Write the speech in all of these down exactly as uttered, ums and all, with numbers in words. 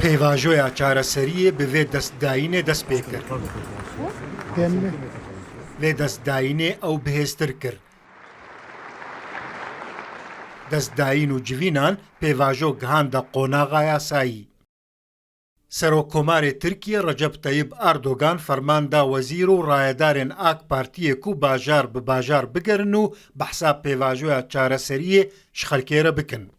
Pêvajoya çareseriyê bi vê destdayînê dest pê kir. Vê destdayînê ew bihêztir kir. Destdayîn û civînan pêvajo gihande qonaxa yasayî. Serokkomarê Tirkiye Recep Tayyip Erdogan ferman da wezîr û rayedarên AK Partiyê ku bajar bi bajar bigerin û behsa pêvajoya çareseriyê ji xelkê re bikin.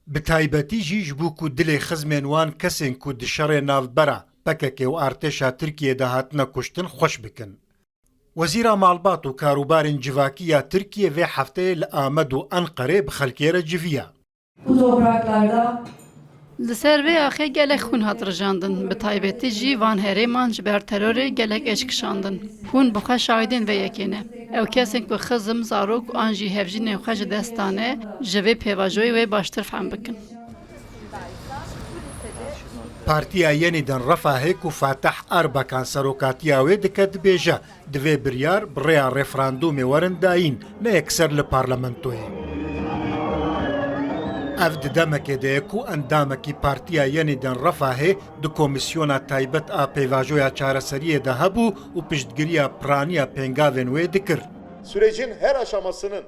Bi taybetî jî ji bo ku dilê xizmên wan kesên ku di şerê navbera P K K û artêşa Tirkiyê de hatine kuştin xweş bikin. Wezîra Malbat û Karûbarên Civakî ya Tirkiyê vê hefteyê li Amed û Enqerê bi xelkê re civiya. Bu topraklarda Li ser vê axê gelek xûn hat rijandin, bi taybetî jî van herêman ji ber terorê gelek êş kişandin. Hûn bi xwe şahidên vê yekê ne. Ew kesên ku xizm, zarok an jî hevjînên xwe ji dest dane, ji vê pêvajoyê wê baştir fehm bikin. Partiya Yenîden Refahê ku Fatih Erbakan serokatiya wê dike dibêje, divê biryar bi rêya referandûmê werin dayîn, ne yekser li parlamentoyê. Ev di demekê de ye ku endamekî Partiya Yenîden Refahê di Komîsyona Taybet a Pêvajoya Çareseriyê de hebû û piştgiriya piraniya pêngavên wê dikir. Sürecin her aşamasının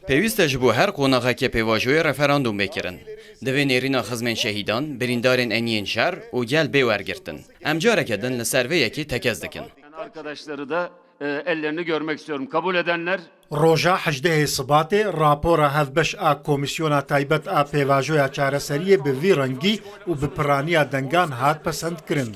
Pêwîst e ji bo her qonaxekê pêvajoyê referandûm bê kirin. Divê nêrîna xizmên şehîdan, birîndarên eniyên şer û gel bê wergirtin. Em careke din li ser vê yekê tekez dikin. Arkadaşları da, e, ellerini görmek istiyorum. Kabul edenler Roja hejdehê Sibatê rapora hevbeş a Komîsyona Taybet a Pêvajoya Çareseriyê bi vî rengî û bi piraniya dengan hat pesendkirin.